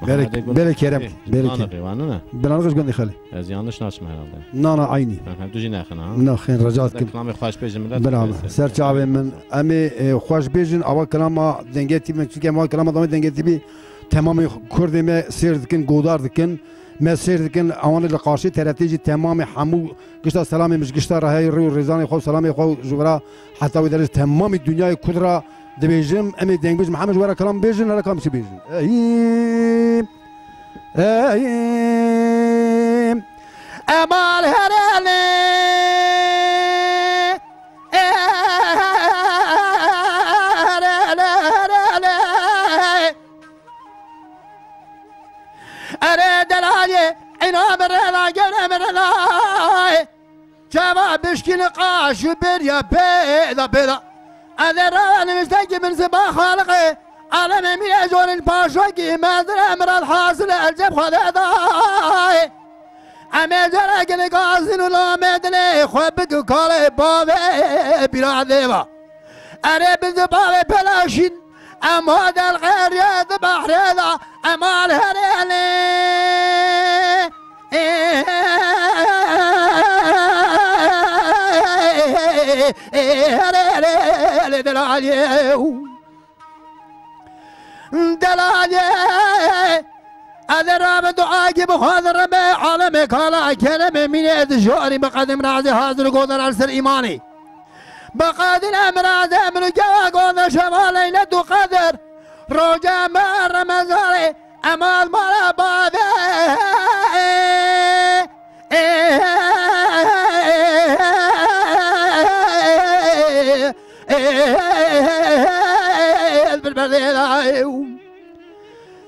Belê, Mihemed Gund-, belê Kerem, Ê, belê Nana Kerem. Rêwan, ne? Bilanğiş Gundî Xalî. Ez yanlış naçim herhalde. Nana aynı. Aha, tu jî nexin ha. Naxin, rica dikim. Kilamê xweş bêjin millet. Bila, ser çavê min. Em ê, e, xweş bêjin, ava kilama dengê tî min, çunke ava kilama damê dengê tî bî, temamê kurdê me sêr dikin, godar dikin. Me sêr dikin, awanê li qarşî T R T jî temamê hemû gişta selamê min ji gişta reheyê rê û rêzanê xwe û selamê xwe ji vira heta wê derê ji temamê dinyayê kurd ra dibêjim. Em ê dengbêj Mihemed ji we re kelam bêjin, here kelam çi bêjin. Ey, ey, Emal herêlê, herêlê, herêlê. Erê delalê, îna min rê da, gere min rê da. Çava bişkîni qaş û beriya pêda pêda. Ez ê rava nivîştekî min ziba Xaliqê. Alemê mîne jorên paşokî mezin e, miral hasil e, el ceb xwe de da. Em ê carekê li gazin û lamê dilê xwe bik û kalê bavê bîra dêva. Erê bi zibavê pelaşîn, em ha del xêrê di behrê da, em al herêlê. Herêlê delalê. Delalê. Ez ê rabe duayekî bixwazim Rebê alemê kala keremê mînê ez jorî bi qedim razî hazir godan el ser îmanî. Bi qedim razî min û gewa godan şeva leylet û qedir. Roja me Remezanê emal mala bavê.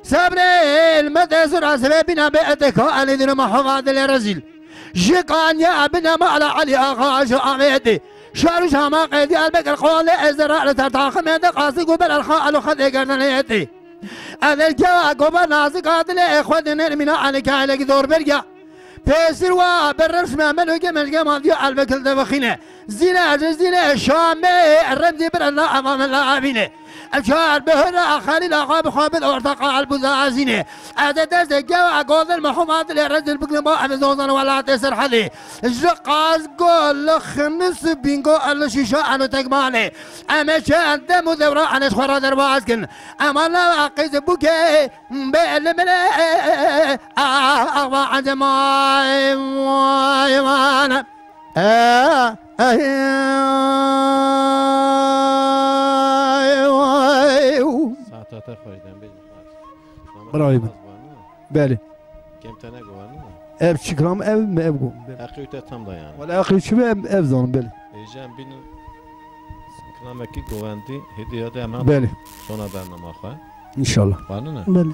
Sebrê me de zira sebebîna bê etê ka elê dino me hova dilê rezîl. Ji kanya bine mala Elî Axa ji Amedê. Şar û Şama qedî Elbekir qolê ez zira li ser taximê de qasî ku ber erxa elo xedê gerdenê etê. Ez el kewa goba nazik adilê xwe de nermîna Elî kaylekî zor berya. Pêsir wa bi reşme melûkê mejge mandiyo Elbekir de vexîne. Zîne ji zîne Şamê remzî bir la eva min la avîne. Ev çar bi hira Xelîl Axa bi xwe bin orta qalb û zazîne. Ez ê destê gewa godir Mehûm Adilê rezil bikirim bo em zozan welatê Serhedê. Ji Qazgo li Xinis Bîngo li Şîşa elo Tekmanê. Em ê çend dem û dewra anê ji xwe re derbas kin. Ema nava qîz bûkê bê li min ê. Ah, ah, va ecemay, vay, vay. Saeta te xweş, dembêj xweş. Bravo. Belê. Kem te ne govan, ne? Ev çikram ev mi ev go? Heqî te tam da yani. Wala heqî çi be ev, ev zanim, belê. Cem bînin kilamekî govendî, hêdî ya de em Belê. Sona bernama xwe. İnşallah. Xwanin e? Belê.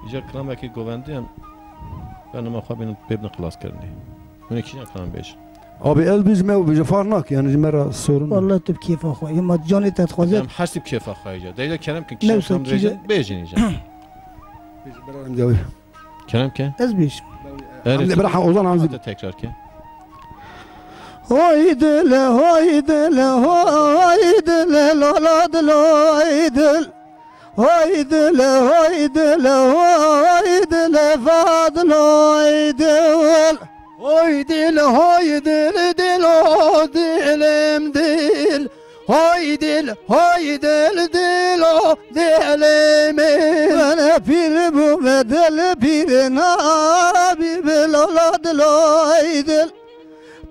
Îca kilamekî govendî em bernama xwe bînin pê bin xilas kirinî. Hûn ê kîjan kilam bêjin? Abi ez bijim ew bijim farq nak yani ji me re sorun. Vallahi tu bi kêfa xwe. Ema canê te dixwaze. Em her sî bi kêfa xwe îca. Deyde kerem kin kîjan Newse, kilam kîje- bêjin, bêjin îca. Bêjin, beraber em cevabı. Kerem ke? Ez bêjim. Erê, Hamdi, tu bırak, Ozan Hamdi. Hadi tekrar ke. Hoy dil, hoy dil, hoy dil, lola dil, hoy dil. Hoy dil, hoy dil, hoy dil, fadil, hoy dil. Hoy dil, hoy dil, dil o dilim dil. Hoy dil, hoy dil, dil o dilimi. Bana pir bu me dil pir nabi bil ola dil oy dil.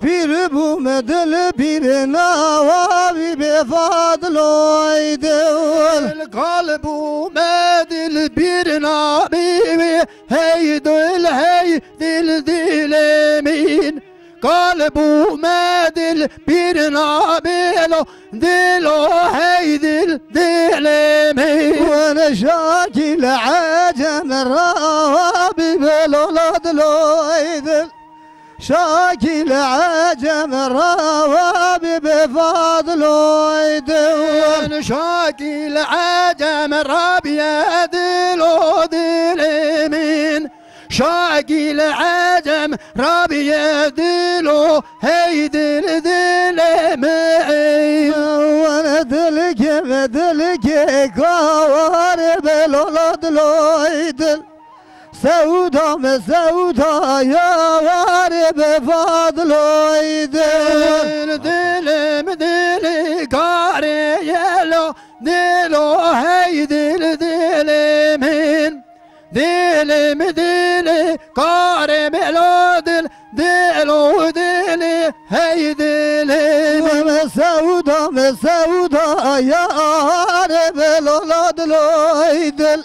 Pir bu me dil pir nabi be fadil oy dil. Dil kal bu me dil pir nabi be hey dil hey dil dilimin. Kalbûme dil pîrina bêlo, dilo hey dil dilê min. Wene şakî li ecem rawa bî bêlo la dilo ey dil. Şakî li ecem rawa bî bê fadilo ey dil. Wene şakî li ecem rabiye dilo dilê min. Şakî li ecem rabiye dilo hey dil dilê min. Wene dilkê me dilkê kawar be lola dilo ey dil. Sewda me sewda ya war be fadlo ey dil. Dilim dili kare yelo dilo hey dil dilê min. Dilim dili kare belo dil, dilo dili hey dili. Me sewda, me sewda yare belo la dilo ey dil.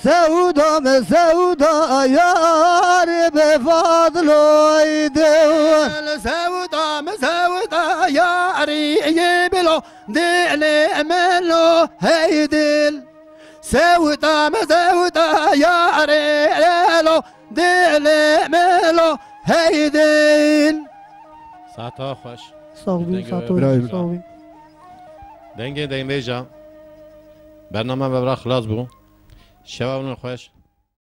Sewda, me sewda yare be fadlo ey dil. Sewda, me sewda yare ye belo dili melo hey dil. Sewda me sewda yarê elo dilê melo hey dil. Saeta xweş. Sağ olun, Dengê saat we olun, Bravo. Sağ olun. Dengê Deymêja. Bername me bira xilas bû. Şeva hûn xweş.